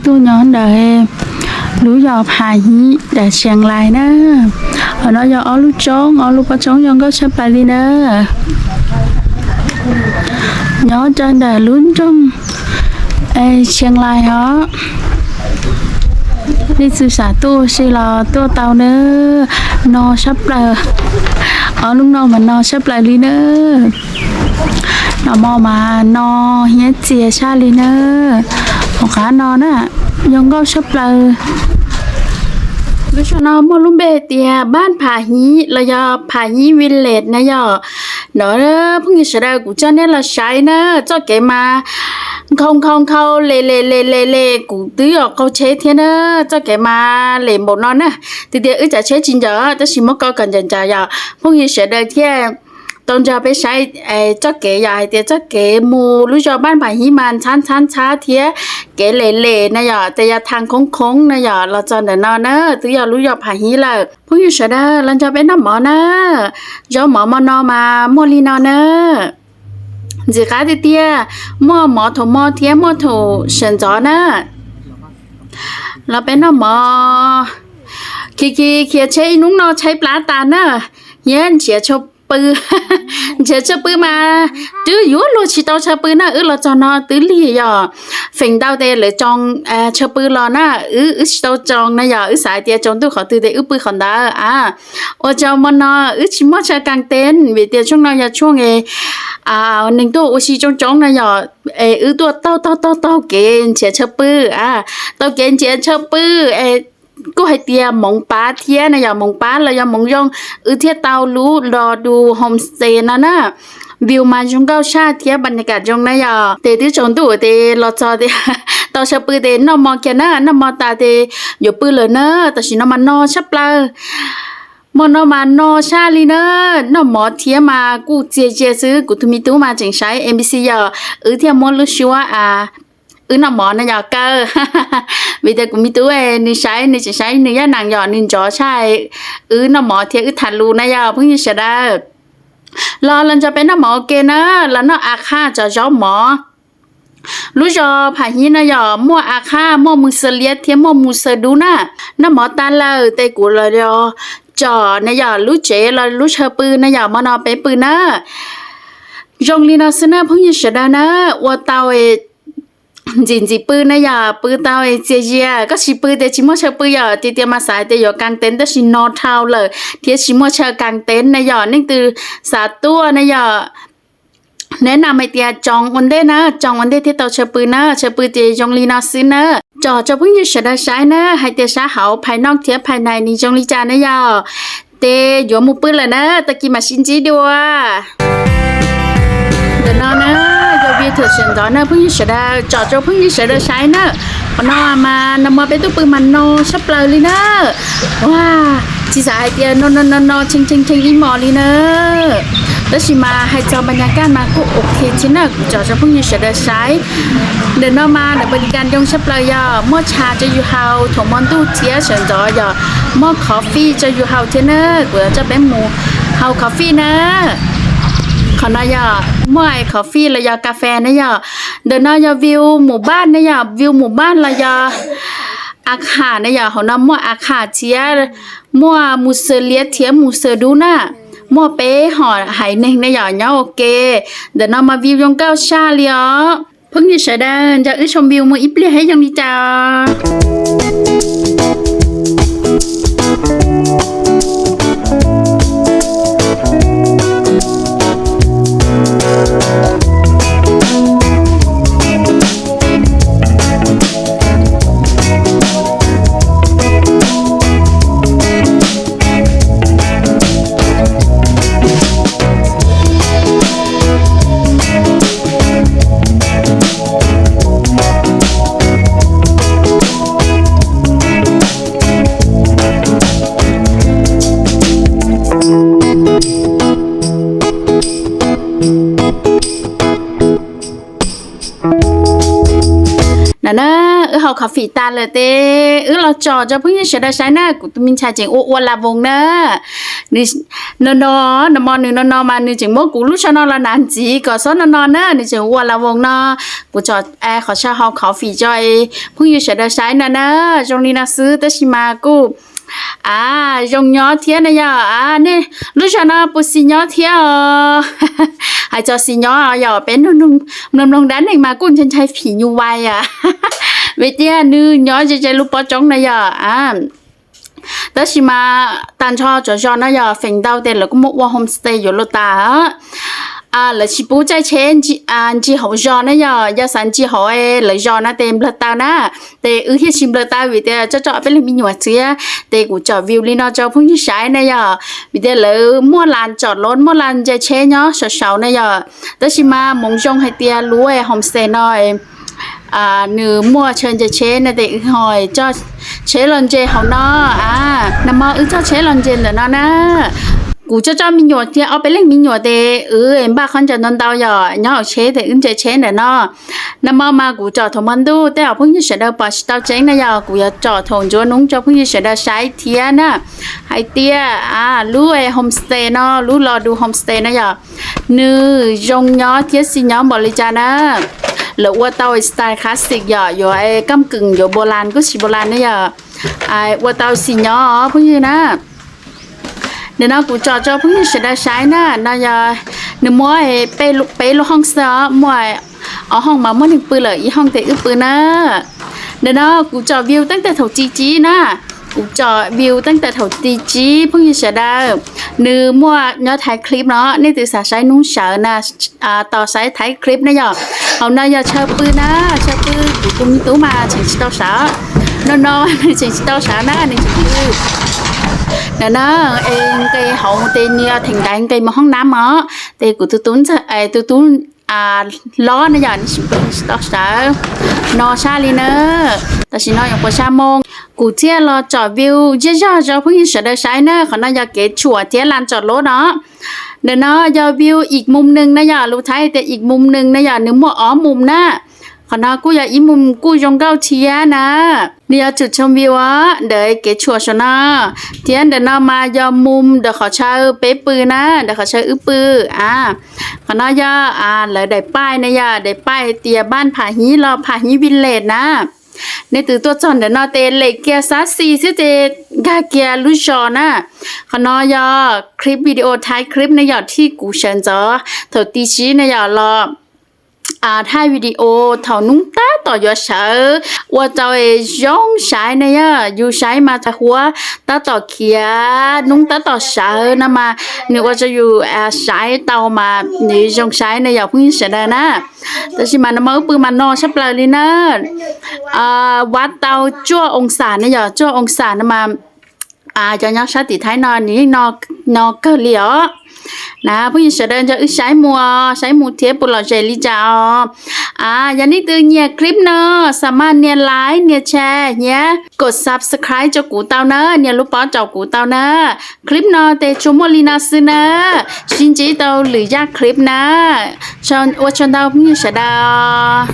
Tuaj nyob ntawm lub zos Pham Hiv ntawm Xias Lais na. Qhov no yog ob lub roob, ob lub pob roob zoo nkauj tshaj plaws li na. Nyob rau ntawm lub nroog Xias Lais os. Leej twg xav tuaj ua si los tuaj tau na. No tshaj plaws, ob lub no mas no tshaj plaws li na. Noj mov mas no hiab txias tshaj li na. Hauv qab no na, zoo nkauj tshaj plaws. Lub zos no muaj lub npe hais tias Npaj Pham Hiv los yog Pham Hiv Village na yom. No phooj ywg sawv daws, kuv coj nej los saib na, txoj kev mas nkhaus nkhaus nkhaus le le le le le, kuv twb yuav qaug tsheb thiab na. Txoj kev mas lem npaum no na, tias tias wb tsav tsheb tsis ncaws tab sis muab kaw kom ncaws ncaws yom, phooj ywg sawv daws thiaj tau nrog peb saib txoj kev yom, hais tias txoj kev mus lub zos Npaj Pham Hiv mas ntxhab ntxhab ntxhab thiab kev le le na yom, tes yog thaj khoob khoob na yom, los txog ntawm no na twb yog lub zos Pham Hiv lawm. Phooj ywg sawv daws los nrog peb noj mov na. Zaub mov mo no mas muaj li no na. Ntxim qab tiag tiag, muaj mov thaum mo thiab muaj thaum sawv ntxov na. Los peb noj mov. Khiav khiav khiav tsheb ib hnub no tshaib plab tas na. Yog nrhiav tshaw pw, nrhiav tshaw pw mas twb yuav luag tsis tau tshaw pw na. Wb los txog no twb lig yom, feem ntau tes lawv tsoos tshaw pw los na, wb wb tsis tau tsoos na yom, wb xav hais tias tsaus ntuj qhov twg tes wb pw qhov ntawd a. Ua rau mo no wb tsis muaj tshaw kaas teeb vim tias tshooj no yog tshooj neeg tuaj ua si coob coob na yom, es wb tuaj taug taug taug taug kev nrhiav tshaw pw a, taug kev nrhiav tshaw pw es kuj hais tias moov pab thiab na yom, moov pab los yog moov zoo, wb thiaj tau lub Los Dus Homestay no na. View mas zoo nkauj tshaj thiab npas nyas kam zoo na yom, tes twb tsaus ntuj tes los txog tes tau tshaw pw tes noj mov kiag na, noj mov tas tes yuav pw lawm na. Tam sim no mas no tshaj plaws, mo no mas no tshaj li na. Noj mov thiab mas kuj txias zias xwb, kuv tus me tub mas tseem saib M B C yom, wb thiaj muab lub suab a, wb noj mov na yom kaw. Vim tias kuv me tub nws saib, nws tseem saib nws yaj nam yom, nws nrov tshaj wb noj mov thiab wb tham lus na yom phooj ywg sawv daws. Los los nrog peb noj mov ua ke na, los noj a khaj tso zaub mov. Lub zos Pham Hiv no yom, muaj a khaj, muaj mus xaw liab thiab muaj mus xaw dub na. Noj mov tas lawm tes kuv los tsom na yom, lub tsev los lub tshaw pw na yom, mo no peb pw na. Zoo li no xwb na phooj ywg sawv daws na, ua tau ntxim ntxim pw na yom, pw tau txias zias. Koj tsis pw tes tsis muaj tshaw pw yom, tias tias mas xav hais tias yuav kaas teeb tab sis no dhau lawm thiab tsis muaj tshaw kaas teeb na yom. Leej twg xav tuaj na yom, neb nam hais tias tsoos ua ntej na, tsoos ua ntej thiaj tau tshaw pw na, tshaw pw ces zoo li no xwb na. Tsom rau phooj ywg sawv daws saib na, hais tias sab hauv phais noj thiab phais nais nws zoo li cas na yom. Ces yuav mus pw lawm na, tag kis mam sib ntsib dua. Ntawm no na, yog view thaum sawv ntxov na phooj ywg sawv daws, tsom rau phooj ywg sawv daws saib na. Qhov no mas no mas peb tuaj pw mas no tshaj plaws li na. Ua, tsis xav hais tias no no no no tshee tshee tshee ib hmos li na. Tab sis mas hais txog npas nyas kaj mas kuj ok thiab na, kuv tsom rau phooj ywg sawv daws saib. Ntawm no mas ntawm npas nyas kaj zoo tshaj plaws yog muaj tsha rau yus haus thaum hmo ntuj thiab sawv ntxov yog muaj coffee rau yus haus thiab na. Kuv yuav coj peb mus haus coffee na. Qhov no yog muaj coffee los yog kas fes na yom. Ntawm no yog view mus npaj na yom, view mus npaj los yog a khaj na yom, hauv no muaj a khaj thiab muaj mus xaw liab thiab mus xaw dub na. Muaj peb hom haiv neeg na yom nyob ua ke. Ntawm no mas view zoo nkauj tshaj li os. Phooj ywg sawv daws nrog wb share view mus ib pliag seb zoo li cas. Coffee tas lawm tes wb los tsom rau phooj ywg sawv daws saib na, kuv tus me ntxhais tseem ua ua la voos na. Nws no no, no mo nws no no mas nws tseem muab kuv lub tsho no los hnav ntxiv kom xob no no na, nws tseem ua la voos no. Kuv tsom qhov chaw hau coffee rau phooj ywg sawv daws saib no na. Zoo li no xwb tab sis mas kuj a, zoo nyob thiab na yog a, nej lub zog no puas xis nyob thiab os? Hais txog xis nyob yog peb mloog mloog dab neeg mas kuj ntshai ntshai phim nyuj vais a, vim tias nws nyob ze ze lub pob tsoob na yog a. Tab sis mas tag nrho cov zos no yog feem ntau tes lawv kuj muab ua homestay yuav luag tas. Lawv tsis pub caij tsheb ntsis hauv zos na yog, yog xav ntsis hauv lawv zos no tes nplawg taw na. Tes wb thiaj tsis nplawg taw vim tias coj coj peb leeg me nyuam txiab. Tes kuv tsom view li no rau phooj ywg saib na yog, vim tias lawv muaj las tsom lov, muaj las ntse tsheb nyob saum saud na yog. Tab sis mas moov zoo hais tias lub homestay no nws muaj chaw ntse tsheb no tes wb ho coj tsheb los ntse hauv no. Nag hmo wb coj tsheb los ntse ntawm no na. Kuv coj coj me nyuam thiab ob peb leeg me nyuam tes wb npaj khaub ncaws ntau ntau yog nyob hauv tsheb tes wb ntse tsheb ntawm no. Nag hmo mas kuv tsom thaum hmo ntuj tej zaum phooj ywg sawv daws pom tsis tau tseeb na yog, kuv yuav tsom thaum ntsuav hnub rau phooj ywg sawv daws saib thiab na. Hais tias lub homestay no, lub Lo Du Homestay no yog nws zoo nyob thiab xis nyob npaum li cas na. Lawv ua tau style classic yog yuav kaj keem yuav npau las kuj tsis npau las ne yog, ua tau xis nyob phooj ywg na. Nim no kuv tsom rau phooj ywg sawv daws saib na, no yog nws muab peb lub hoob xwb os, muaj ob hoob mas muaj neeg pw lawm, ib hoob tes wb pw na. Nim no kuv tsom view teeb tag thaum ti tsib na, kuv tsom view teeb tag thaum ti tsib phooj ywg sawv daws. Nws muaj nyob Thaib clip no, nej twg xav saib hnub sawv na, tos saib Thaib clip na yog. Hauv no yog chaw pw na, chaw pw kuv tus me tub mas tseem tsis tau sawv, no no nws tseem tsis tau sawv na, nws tseem pw. Nim no es nqes hauv tes nws yog theem ntaiv nqes mus hoob nab mog, tes kuv tus tub ntxawg, tus tub lob na yog nws tseem pw tsis tau sawv. No sab li na, tam sim no yuav puas xya moo, kuv thiaj los tsom view zej zog rau phooj ywg sawv daws saib na. Qhov no yog kev tshuam thiab las tsom lov no. Ntawm no yog view ib mus neeg na yog, lus Thaib tias ib mus neeg na yog, nws muaj ob mus na. Qhov no kuj yog ib mus kuj zoo nkauj thiab na. Nws yog tsum chom view os, ntawm kev tshuam saum no. Thiab ntawm no mas yog mus ntawm qhov chaw peb pw na, ntawm qhov chaw wb pw a. Qhov no yog lawv daim paij na yog, daim paij tias npaj Pham Hib los Pham Hib Village na. Nej twg tuaj txog ntawm no tes lem kiag xab xis xwb tes nkag kiag lub zos na. Qhov no yog clip video Thaib clip ne yog, thij kuv sawv ntxov thaum ti tsib ne yog los thaij video thaum hnub tab tom yuav sawv, ua rau zoo saib ne yog, yus saib mas txhais huab tab tom khiav, hnub tab tom sawv no mas nws ua rau yus saib tau mas nws zoo saib ne yog phooj ywg sawv daws na. Tab sis mas no mas wb pw mas no sab plaws li na. Vab tau cuaj oo xam ne yog, cuaj oo xam no mas cov nyob sab tim Thaib no nws yeej no kawg li os. Na phooj ywg sawv daws nco wb saib mus, saib mus thiab puas lom zem li cas os. Yog nej twg nyiam clip no, xam maj nias like, nias share, nias kom subscribe rau kuv tau na, nias lub pob rau kuv tau na. Clip no tes tsuas muaj li no xwb na. Sib ntsib tau lwm zaj clip na. Ua tsaug ntau phooj ywg sawv daws.